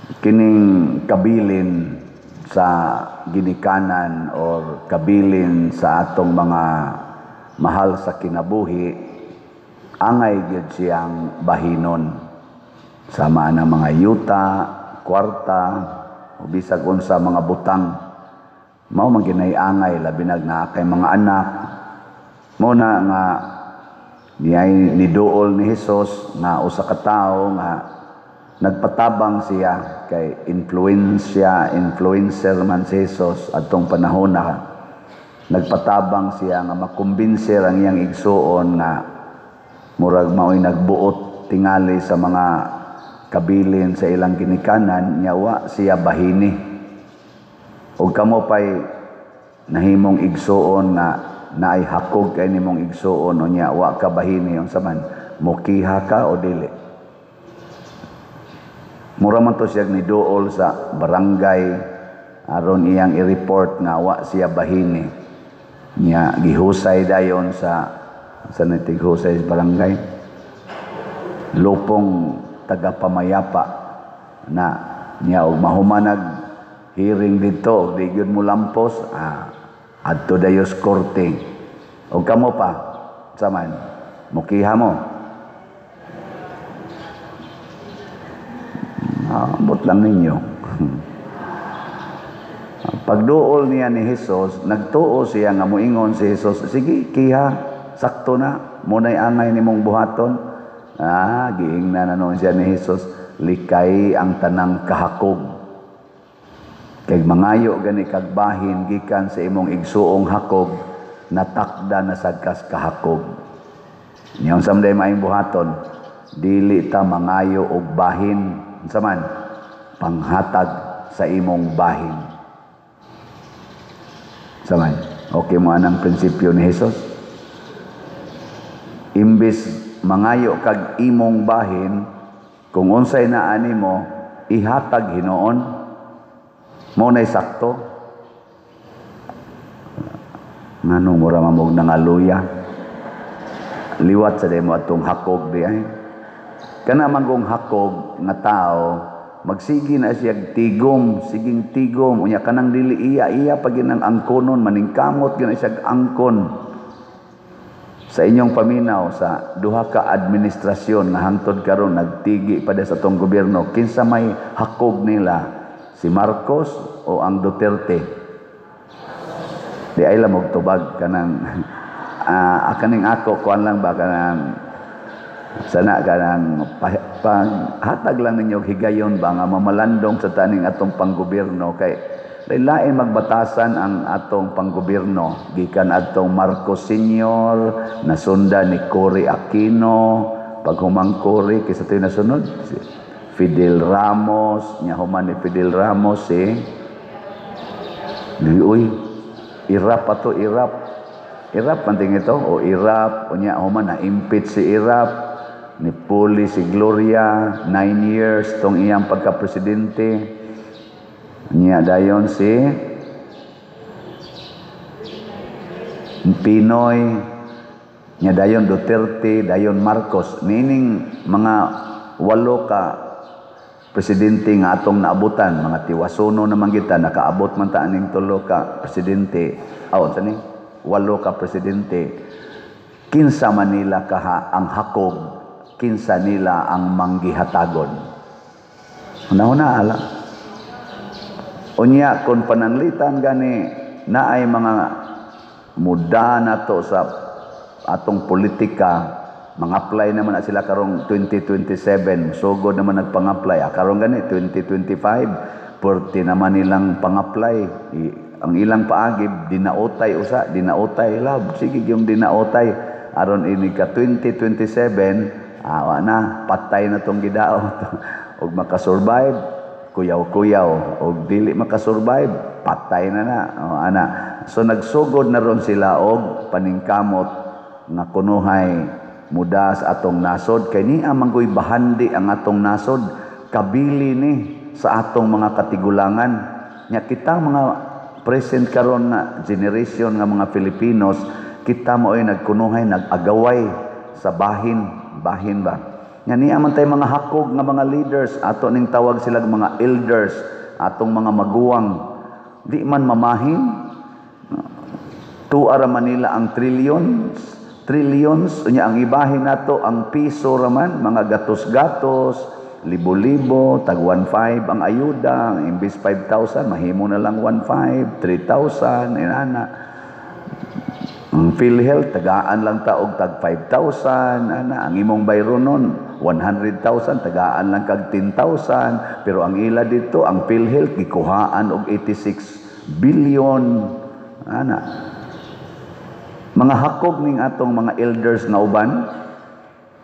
Kining kabilin sa ginikanan or kabilin sa atong mga mahal sa kinabuhi, angay gyud siyang bahinon sama na mga yuta, kwarta o bisag unsa mga butang. Mao man ginay angay, labi nag naa kay mga anak. Mao na nga niyay niduol ni Hesus nga usa ka tawo nga nagpatabang siya kay influencer man si Hesus adtong panahon na. Nagpatabang siya nga makumbinser ang iyang igsuon nga murag maoy nagbuot tingali sa mga kabilin sa ilang ginikanan nya wa siya bahini. Og kamo pay nahimong igsuon nga naay hakog kay nimong igsuon, unya wa ka bahini, unsa man, mukiha ka o dili? Mura man to siya niduol sa barangay aron iyang i-report nga wa siya bahini. Nya gihusay dayon sa natighusay sa barangay, lupong tagapamayapa na niya, og mahumanag hearing dito og di gyud mo lampos, adto dayos korte. Og kamo pa sa man, mukiha mo? Ambot lang ninyo. Pagduol niya ni Hesus, nagtuo siya nga moingon si Hesus, "Sige, kiha, sakto na, munay angay nimong buhaton." Giingnan na noon siya ni Hesus, "Likay ang tanang kahakog. Kay mangayo gani kag bahin gikan sa imong igsuong hakog, natakda na sad kas kahakog." Nya unsa man maayong buhaton? Dili ta mangayo og bahin. Unsa man? Panghatag sa imong bahin. Unsa man? Okay mo anang prinsipyo ni Hesus? Imbis mangayo kag imong bahin, kung unsay naa nimo, ihatag hinuon. Mo nay sakto. Nganong mura mamog nangaluya? Liwat sa demo atong hakog di ay. Kana manggong hakog nga tao, magsige na siya tigom, siging tigom, unya kanang dili iya, iya pa ginang angkonon, maningkamot gina siya angkon. Sa inyong paminaw, sa duha ka administrasyon nga hangtod karon nagtigi pa sa atong gobyerno, kinsa may hakog nila, si Marcos o ang Duterte? Di ay lang tubag kanang kaning ako kuan lang ba, kanang sana kanang paghatag lang ninyo higayon ba nga mamalandong sa taning atong panggobyerno, kay lain magbatasan ang atong panggobyerno gikan atong Marcos Senior, nasunda ni Cory Aquino, paghumang Cory, kaysa to'y nasunod si Fidel Ramos, nya human ni Fidel Ramos si uy Irap pa to, Irap Irap man ting ito o Irap, unya human na impeach si Irap, ni Puli si Gloria, 9 years tong iyang pagka-presidente. Niya dayon si Pinoy, niya dayon Duterte, dayon Marcos. Nining mga 8 ka presidente nga atong naabutan, mga tiwasono naman kita, nakaabot man ta aning 3 ka presidente. Aw, unsa ni? 8 ka presidente. Kinsa man nila kaha ang hakog, kinsa nila ang manggihatagon? Una-una ala. Unya kung pananglitan gani naay mga muda nato sa atong politika, mga-apply naman na sila karong 2027, sugod naman nagpang-apply. Karon gani 2025, perti naman nilang pang-apply. Ang ilang paagib dinautay usa, dinautay love, sige yung dinautay aron ini ka 2027, awa na, patay na tong gidaot. Og makasurvive, kuyaw-kuyaw. Og dili makasurvive, patay na na. O, ana. So nagsugod na ron sila og paningkamot nga kunuhay muda sa atong nasod. Kay niya manggoy bahandi ang atong nasod, kabili ni sa atong mga katigulangan. Nya kita mga present karon nga generation nga mga Filipinos, kita mo ay nagkunuhay, nag-agaway sa bahin. Bahin ba? Nga niya man tay mga hakog nga mga leaders, ato ning tawag sila mga elders, atong mga maguwang, di man mamahin. Tuwa ra man nila ang trillions, trillions, unya ang ibahin nato ang piso raman, mga gatos-gatos, libo-libo, tag 1.5 ang ayuda, imbis 5,000, mahimo na lang 1.5, 3,000, inana. Ang PhilHealth, tagaan lang ta og tag 5,000, ana, ang imong bayronon, 100,000, tagaan lang kag 10,000, pero ang ila dito, ang PhilHealth, gikuhaan og 86 billion, ana. Mga hakog ning atong mga elders nga uban,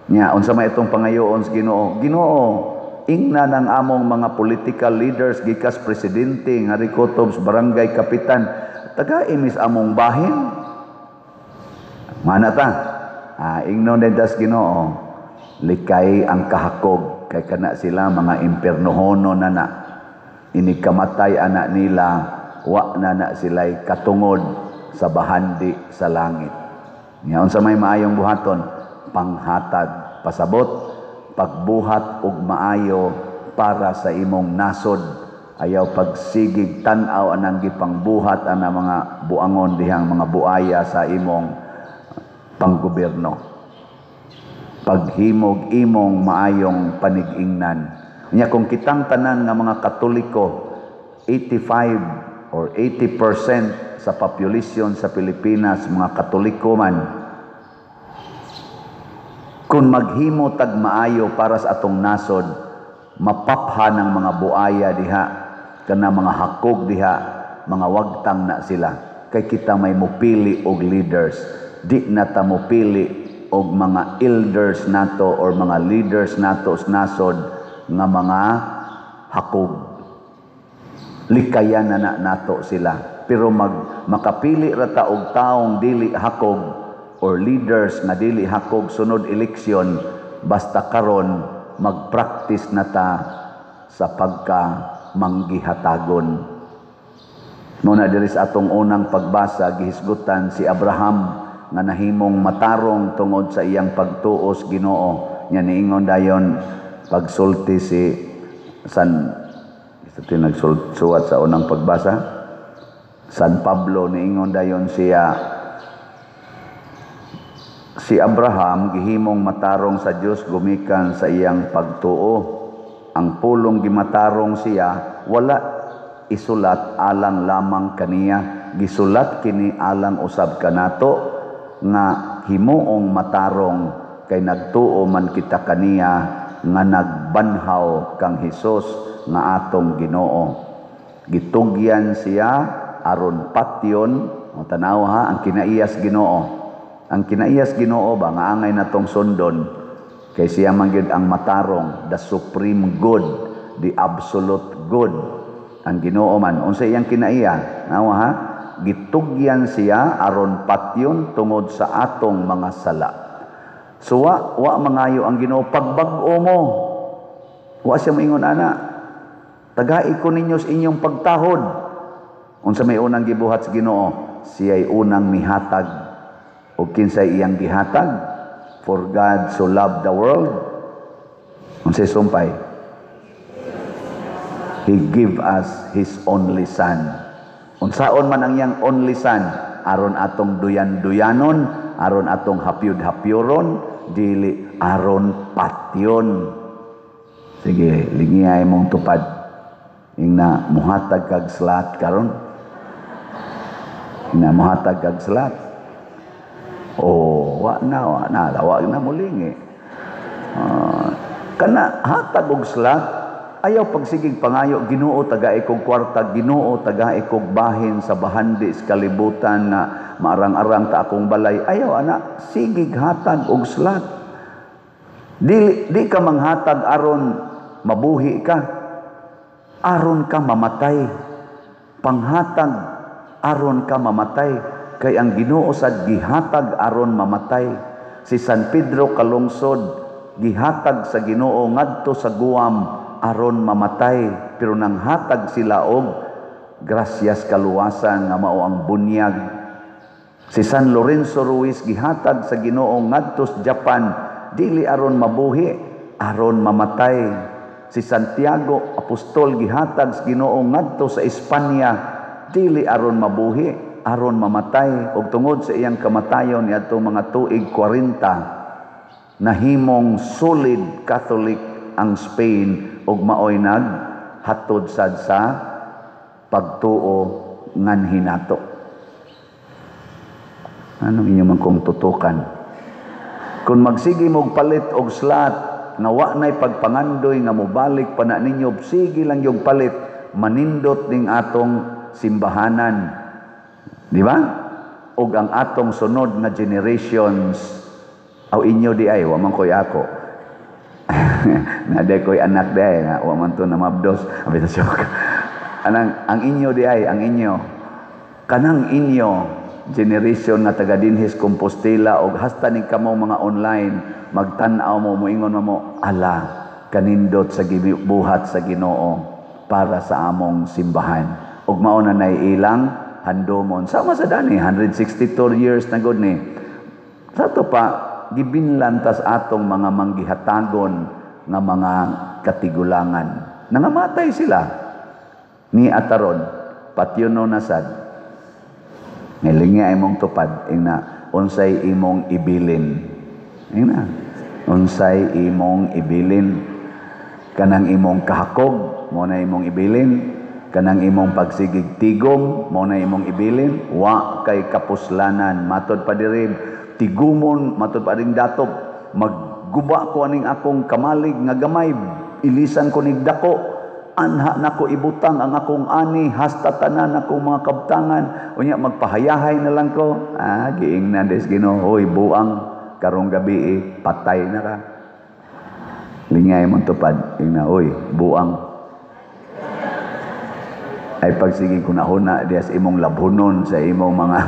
nya unsa may itong pangayoon sa Ginoo? Ginoo, ingna ng among mga political leaders gikas presidente nga rikotobs barangay kapitan, tagai mis among bahin. Mana ta? Ingnon din tas Ginoo, likay ang kahakog kay kana sila mga impernohono na na. Ini kamatay anak nila, wa na na sila'y katungod sa bahandi sa langit. Nya unsa may maayong buhaton? Panghatag, pasabot, pagbuhat og maayo para sa imong nasod. Ayaw pagsigig tan-aw anang gipangbuhat ana mga buangon dihang mga buaya sa imong panggobyerno. Paghimog imong maayong panig-ingnan. Nya kung kitang tanan nga mga Katoliko, 85 or 80% sa population sa Pilipinas mga Katoliko man, kung maghimo tag maayo para sa atong nasod, mapapha ng mga buaya diha, kana mga hakog diha, mga wagtang na sila. Kay kita may mupili og leaders, di na ta mupili og mga elders nato or mga leaders nato sa nasod nga mga hakog. Likayan na na nato sila. Pero makapili ra ta og taong dili hakog or leaders nga dili hakog sunod eleksyon, basta karon magpractice na ta sa pagka manggihatagon. Muna diri sa atong unang pagbasa, gihisgutan si Abraham nga nahimong matarong tungod sa iyang pagtuos Ginoo. Nya niingon dayon pagsulti si San, ito nagsuwat sa unang pagbasa, San Pablo, niingon dayon siya, si Abraham gihimong matarong sa Dios gumikan sa iyang pagtuo. Ang pulong gimatarong siya wala isulat alang lamang kaniya, gisulat kini alang usab kanato nga himuong matarong kay nagtuo man kita kaniya nga nagbanhaw kang Hesus nga atong Ginoo. Gitugyan siya aron patyon. O tanaw ha, ang kinaiyas Ginoo. Ang kinaiyas Ginoo ba nga angay natong sundon kay siya man gyud ang matarong, the supreme good, the absolute good. Ang Ginoo man unsa iyang kinaiya? Nawa ha, gitugyan siya aron patyon tungod sa atong mga sala. So wa mangayo ang Ginoo pagbag-o mo. Wa siya moingon ana, tagai ko ninyo sa inyong pagtahod. Unsa may unang gibuhat sa Ginoo? Siya'y unang mihatag. O kinsay iyang gihatag? For God so loved the world. Unsay sumpay? He give us His only Son. Unsaon man ang iyang only Son? Aron atong duyan-duyanon, aron atong hapyud-hapyuron, dili, aron patyon. Sige, lingiyay mong tupad. Ingna muhatag kag slat karon. Ingna muhatag kag slat. Oh, wa na, wa na, wa na mulingi. Kana hatag og slat, ayaw pagsigig pangayo, Ginoo tagae kog kwarta, Ginoo tagae kog bahin sa bahandi sa kalibutan na maarang-arang ta akong balay. Ayaw ana, sigig hatag og slat. Dili di ka manghatag aron mabuhi ka, aron ka mamatay. Panghatag aron ka mamatay, kay ang Ginoo sad gihatag aron mamatay. Si San Pedro Calungsod gihatag sa Ginoo ngadto sa Guam aron mamatay, pero nanghatag sila og grasyas kaluwasan nga mao ang bunyag. Si San Lorenzo Ruiz gihatag sa Ginoo ngadto sa Japan dili aron mabuhi, aron mamatay. Si Santiago apostol gihatag sa Ginoo ngadto sa Espanya dili aron mabuhi, aron mamatay. Ug tungod sa iyang kamatayon niadtong mga tuig 40, nahimong solid Catholic ang Spain ug maoy naghatod sad sa pagtuo nganhi nato. Anong inyo man kong tutukan? Kung magsige mog palit og slot nga wa na'y pagpangandoy nga mobalik pa na ninyo, sige lang yung palit, manindot ning atong simbahanan. Di ba? Og ang atong sunod nga generations, aw inyo di ay, wa man ko'y ako. Naday ko'y anak di ay, wa man to na mabdos. Abi sa joke. Anang, ang inyo di ay, ang inyo. Kanang inyo, generation nga taga dinhis Compostela og hasta ni kamo mga online magtan-aw mo, moingon mo, "Ala, kanindot sa gibuhat sa Ginoo para sa among simbahan." Ug mao na nay ilang handomon. Sama sa dani, 162 years na gud ni. Sa to pa gibinlan tas atong mga manggihatagon nga mga katigulangan. Nangamatay sila ni ataron patyono na sad. Ngilingi ay mong tupad, ingna, unsay imong ibilin. Ingna, unsay imong ibilin. Kanang imong kahakog, mo na imong ibilin. Kanang imong pagsigig tigom, mo na imong ibilin. Wa kay kapuslanan, matod pa diri, tigumon, matod pa ring datop, magguba ko aning akong kamalig nga gamay, ilisan ko nig dako, anha nako ibutang ang akong ani hasta tanan akong mga kabtangan, unya magpahayahay na lang ko. Giingnan des Ginoo, "Hoy buang, karong gabi eh, patay na ka." Lingay mong tupad, ingna, "Hoy buang." Ay pagsige kunahuna diya sa imong labhunon, sa imong mga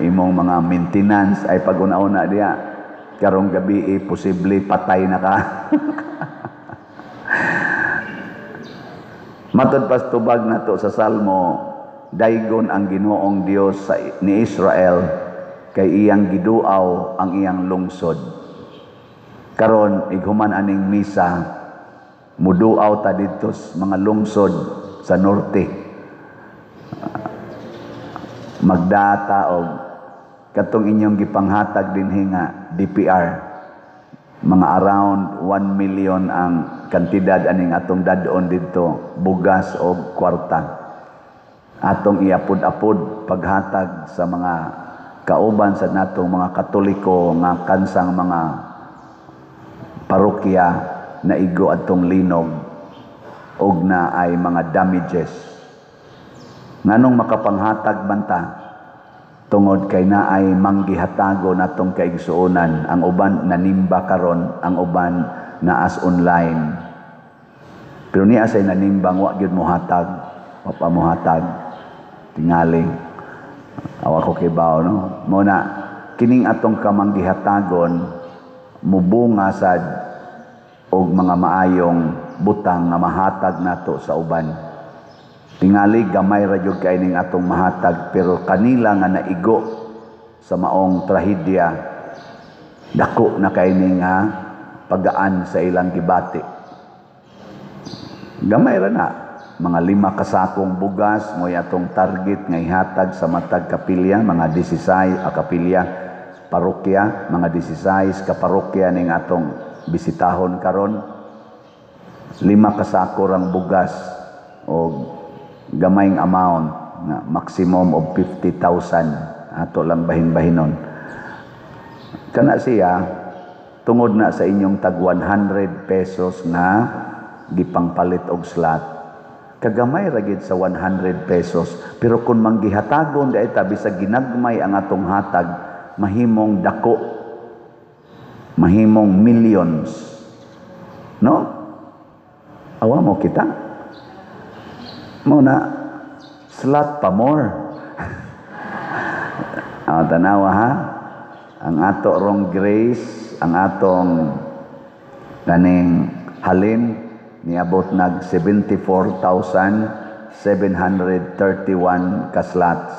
imong mga maintenance, ay pag una-una diya karong gabi eh, posible patay na ka. Matod pas tubag nato sa Salmo, daygon ang Ginoong Dios sa ni Israel kay iyang giduaw ang iyang lungsod. Karon ighuman aning misa, muduaw ta didto sa mga lungsod sa norte. Magdata og katong inyong gipanghatag dinhi nga DPR, mga around 1 million ang kantidad aning atong dadon didto, bugas og kwarta. Atong iapod-apod paghatag sa mga kauban sa natong mga Katoliko nga kansang mga parokya na igo atong linog og na ay mga damages. Nganong makapanghatag man ta? Tungod kay naay manggihatago natong kaigsuonan, ang uban nanimba karon, ang uban naas online. Pero niya say nanimbang wa gyud mohatag, wa pa mohatag tingali. Awa ko kibaw, no. Mo na kining atong kamanggihatagon mubunga sad og mga maayong butang nga mahatag nato sa uban. Tingali gamay ra jud kay ning atong mahatag, pero kanila nga naigo sa maong trahedya, dako na kay ni nga pagaan sa ilang gibati. Gamay ra na mga 5 kasakong bugas mo'y atong target nga ihatag sa matag kapilya, mga 16 a kapilya parokya, mga 16 ka parokya ning atong bisitahon karon. 5 kasako rang bugas og gamayng amount na maximum of 50,000 ato lang bahin-bahinon. Kana siya tungod na sa inyong tag 100 pesos nga gipangpalit og slot. Kagamay ra gid sa 100 pesos, pero kung manggihatagon di ta bisag ginagmay ang atong hatag, mahimong dako, mahimong millions. No? Awa mo kita. Mo na slot pa more. Tanawa ha. Ang ato rong grace, ang atong kaning halin niabot nag 74,731 ka slots.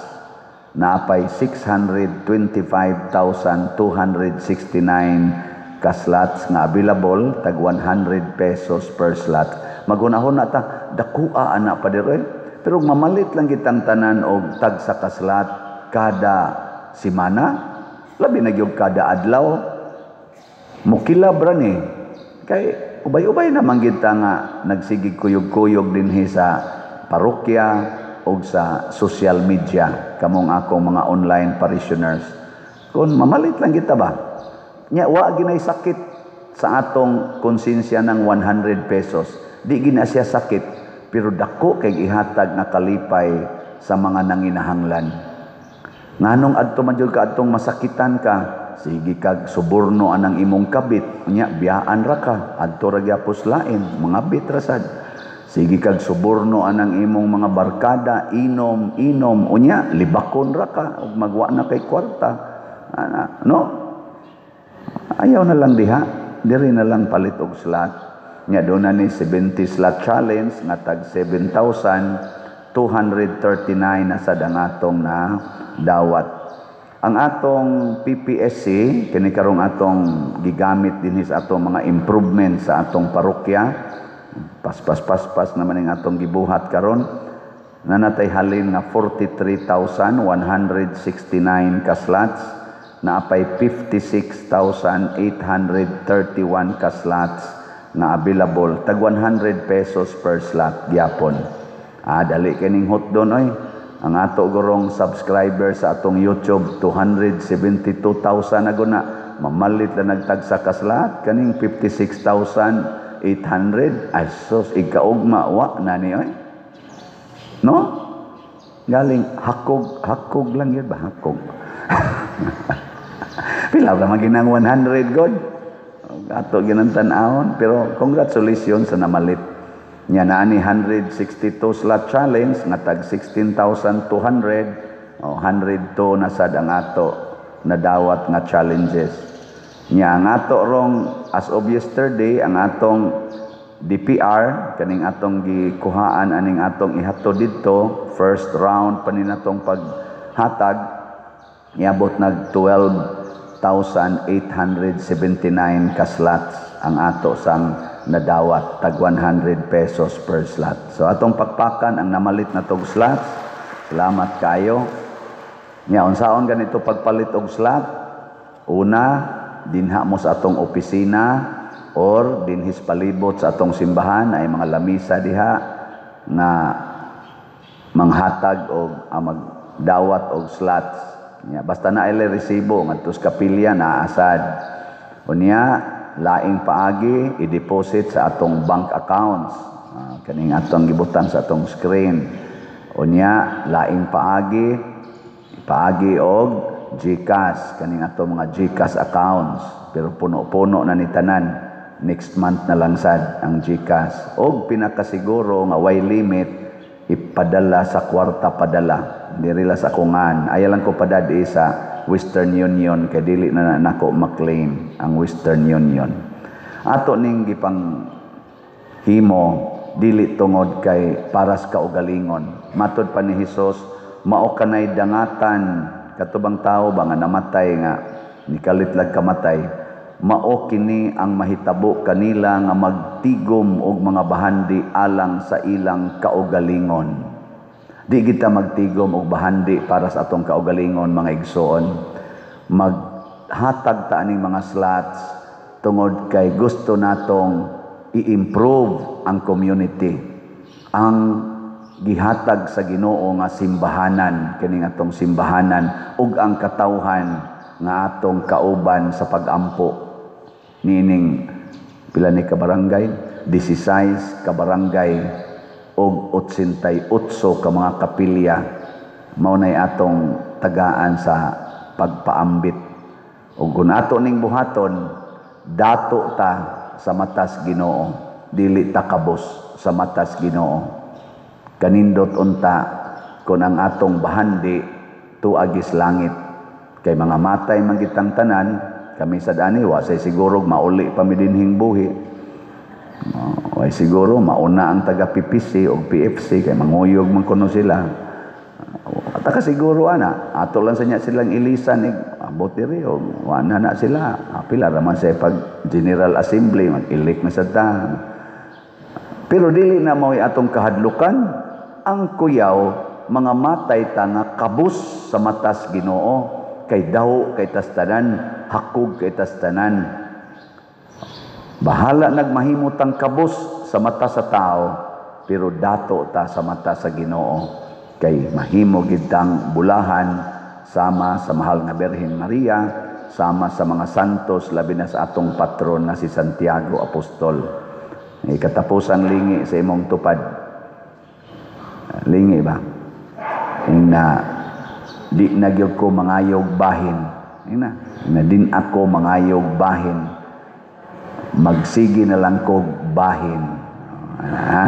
Naapay 625,269 ka slots nga available, tag 100 pesos per slot. Maghunahuna ta, dakua ana pa dire. Pero mamalit lang kitang tanan og tagsa ka slot kada simana, labi na gyud kada adlaw, mukilab ra ni. Kay ubay-ubay naman kita nga nagsigig kuyog-kuyog dinhi sa parokya o sa social media, kamong akong mga online parishioners. Kung mamalit lang kita ba? Nya wa ginay sakit sa atong konsensya ng 100 pesos. Di gina siya sakit, pero dako kay ihatag nga kalipay sa mga nanginahanglan. Nganong adto man jud ka adtong masakitan ka, sige kag suborno anang imong kabit, unya biyaan ra ka, adto ra gyapos lain, mga bit ra sad. Sige kag suborno anang imong mga barkada, inom, inom, unya libakon ra ka ug magwa na kay kwarta. Ana, no? Ayaw na lang diha, diri na lang palit og slot. Nya doon na ni 70 slot challenge nga tag 7,239 na sad ang atong na dawat. Ang atong PPSC kini karong atong gigamit dinhi sa atong mga improvement sa atong parokya. Paspas paspas naman ang atong gibuhat karon. Nanatay halin nga 43,169 ka slots, naapay 56,831 ka slots nga available, tag 100 pesos per slot gyapon. Ah, dali kining hotdon oy. Ang ato gurong subscriber sa atong YouTube, 272,000 na guna. Mamalit lang nagtagsa ka slot kaning 56,800. Ay sus, ikaugma wa na ni oy. No? Galing hakog, hakog lang yun ba, hakog. Pila ra man ginang 100 god. Ato ginang tan-awon, pero congratulations sa namalit. Nya naa ni 162 slot challenge nga tag 16,200 o 102 na sad ang ato nadawat nga challenges. Nya ang ato rong as of yesterday, ang atong DPR kaning atong gikuhaan aning atong ihatod didto, first round pa ni natong paghatag, niabot nag 12,879 ka slots ang ato sang nadawat, tag 100 pesos per slot. So atong pakpakan ang namalit na tog slots. Salamat kayo. Nya unsaon ganito pagpalit og slot? Una, dinha mo sa atong opisina or dinhis palibot sa atong simbahan ay mga lamisa diha nga manghatag og magdawat og slots. Nya basta na ile resibo ngadto sa kapilya naasad. Unya laing paagi, i-deposit sa atong bank accounts. Kaning atong gibutan sa atong screen. Unya laing paagi, paagi og GCash, kaning atong mga GCash accounts, pero puno-puno na ni tanan. Next month na lang sad ang GCash. Og pinakasiguro nga way limit, ipadala sa Kwarta Padala. Diri la sa kungan. Ayaw lang ko padadi sa Western Union kay dili na nako maklaim ang Western Union. Ato ning gipang himo dili tungod kay paras kaugalingon. Matod pa ni Hesus, mao kanay dangatan katubang tao ba nga namatay nga nikalit lag kamatay, mao kini ang mahitabo kanila nga magtigom og mga bahandi alang sa ilang kaugalingon. Di kita magtigom og bahandi para sa atong kaugalingon, mga igsoon. Maghatag ta aning mga slots tungod kay gusto natong i-improve ang community. Ang gihatag sa Ginoo nga simbahanan, kining atong simbahanan ug ang katawhan nga atong kauban sa pagampo niining pila ni ka barangay, 16 ka barangay og 88 ka mga kapilya, mao nay atong tagaan sa pagpaambit. Ug kung ato ning buhaton, dato ta sa matas Ginoo, dili ta kabos sa matas Ginoo. Kanindot unta kung ang atong bahandi tuagis langit, kay mga matay man kitang tanan. Kami sa dani wa say siguro mauli pa mi dinhing buhi. Way siguro mauna ang taga PPC o PFC kay manguyog man kuno sila. At ka siguro ana, ato lang sa nya silang ilisan Abot diri o wa na na sila. Pila raman sa pag General Assembly, mag-elect na sa ta. Pero dili na mao'y atong kahadlukan. Ang kuyaw, mga matay ta nga kabus sa matas Ginoo, kay daw kay tastanan, hakog kay tastanan. Bahala nagmahimutang kabus sa mata sa tao, pero dato ta sa mata sa Ginoo, kay mahimo gid tang bulahan sama sa mahal nga Birhen Maria, sama sa mga santos, labi na sa atong patron na si Santiago Apostol. Katapusan, lingi sa imong tupad. Lingi ba? Ing na di na gyud ko mangayog bahin. Ing na din ako mangayog bahin. Magsige na lang ko bahin. Ha?